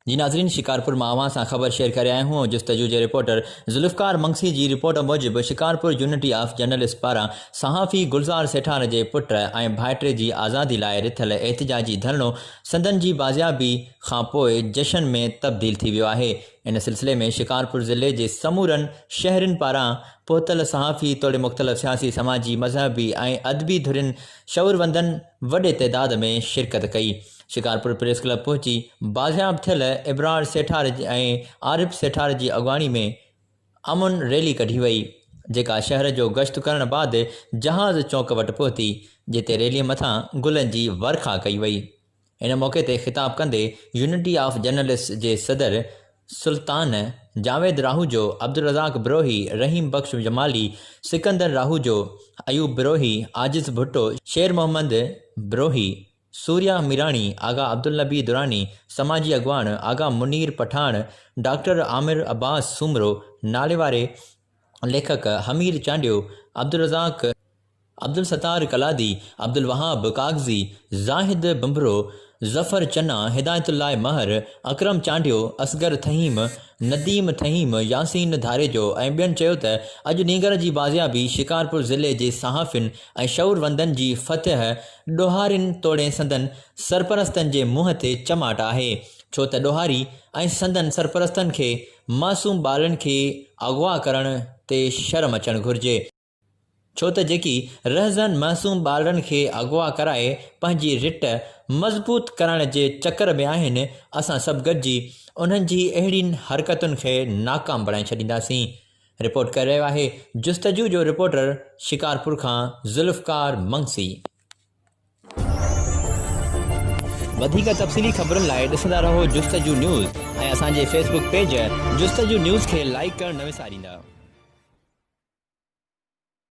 جي ناظرين شڪارپور مان اوهان سان خبر شيئر ڪري آيا آهيون جستجو جي رپورٽر ذوالفقار منگسي جي رپورٽ موجب شڪارپور يونٽي آف جرنلسٽ پاران صحافي گلزار سيٺار جي پٽ ۽ ڀائٽي جي آزادي لاء رٿيل احتجاجي ڌرڻو سندن جي بازيابي کان پوء جشن ۾ تبديل ٿي ويو آهي ان سلسلي ۾ شڪارپور ضلعي جي سمورن شهرين پاران پهتل صحافي توڙي مختلف سياسي سماجي مذهبي ۽ ادبي ڌرين شعوروندن وڏي تعداد ۾ شرڪت ڪئي. شڪارپور پريس ڪلب پهچي بازياب ٿيل ابرار سيٺار ۽ عارف سيٺار جي اڳواڻي ۾ امن ريلي ڪڍي وئي، جيڪا شهر جو گشت ڪرڻ بعد جهاز چونڪ وٽ پهتي، جتي ريلي مٿان گلن جي ورکا ڪئي وئي. ان موقعي تي خطاب ڪندي يونٽي آف جرنلسٽس جي صدر سلطان جاويد راهوجو، عبدالرزاق بروهي، رحيم بخش جمالي، سڪندر راهوجو، ايوب بروهي، عاجز ڀٽو، شير محمد بروهي، سوريا ميراڻي، آغا عبدالنبي دراني، سماجي اڳواڻ آغا منير پٺاڻ، ڊاڪٽر عامر عباس سومرو، ناليواري ليکڪ حمير چانڊيو، عبدالرزاق، عبدالستار ڪلادي، عبدالوهاب ڪاغذي، زاهد ڀنڀرو، ظفر چنا، هدايت الله مهر، اڪرم چانڊيو، اصغر ٿهيم، نديم ٿهيم، ياسين ڌاريجو ۽ ٻين چيو ته اڄ نينگر جي بازيابي شڪارپور ضلعي جي صحافين ۽ شعوروندن جي فتح ڏوهارين توڙي سندن سرپرستن جي منهن تي چماٽ آهي ڇو ته ڏوهاري ۽ سندن سرپرستن کي معصوم ٻارڙن کي اغوا ڪرڻ تي شرم اچڻ گهرجي ڇو ته جيڪي رهزن معصوم ٻارڙن کي اغوا ڪرائي پنهنجي رٽ مضبوط ڪرڻ جي چڪر ۾ آهن اسان سڀ گڏجي انهن جي اهڙين حرڪتن کي ناڪام بڻائي ڇڏينداسين. رپورٽ ڪري رهيو آهي جستجو جو رپورٽر شڪارپور کان ذوالفقار منگسي. وڌيڪ تفصيلي خبرن لاء ڏسندا رهو جستجو نيوز ۽ اسان جي فيس بڪ پيج جستجو نيوز کي لائيڪ ڪرڻ نه وساريندا.